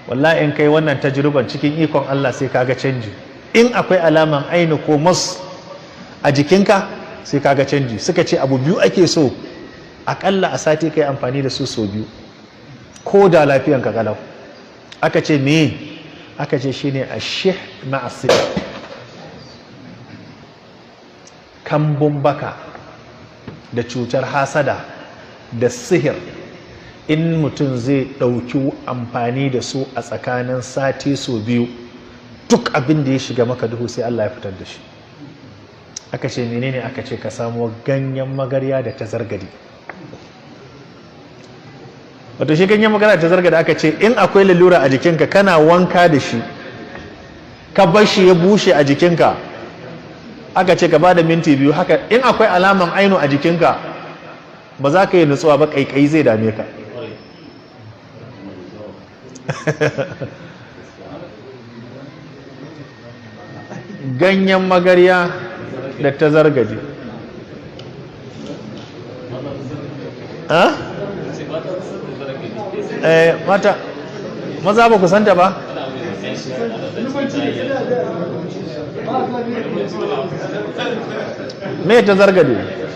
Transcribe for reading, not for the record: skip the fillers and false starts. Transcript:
Wallahi in kai wannan tajruban cikin ikon Allah sai kaga canji. In akwai alaman ainu ko mas a jikinka sai kaga canji. Suka ce abu biyu ake so akalla a sati kai amfani da su sau biyu, ko da lafiyanka kalau. Aka ce me? Aka ce shine ashih ma'asir, kambun baka da cutar hasada da sihir. In mutum zai ɗauki amfani da su a tsakanin sati sau biyu, duk abin da ya shiga maka duhu sai Allah ya fitar da shi. Aka ce menene? Aka ce ka samo ganyen magarya da tazargadi. Wato shi ganyen magarya da tazargadi aka ce in akwai lalura a jikinka kana wanka da shi, ka bar shi ya bushe a jikinka, aka ce ka bada minti 2 haka, in akwai alaman ainu a jikinka ba za ka yi nutsuwa ba, kaikayi zai dame ka. Ganyen magarya da tazargaje. Mata maza ba ku santa ba? Me tazargade?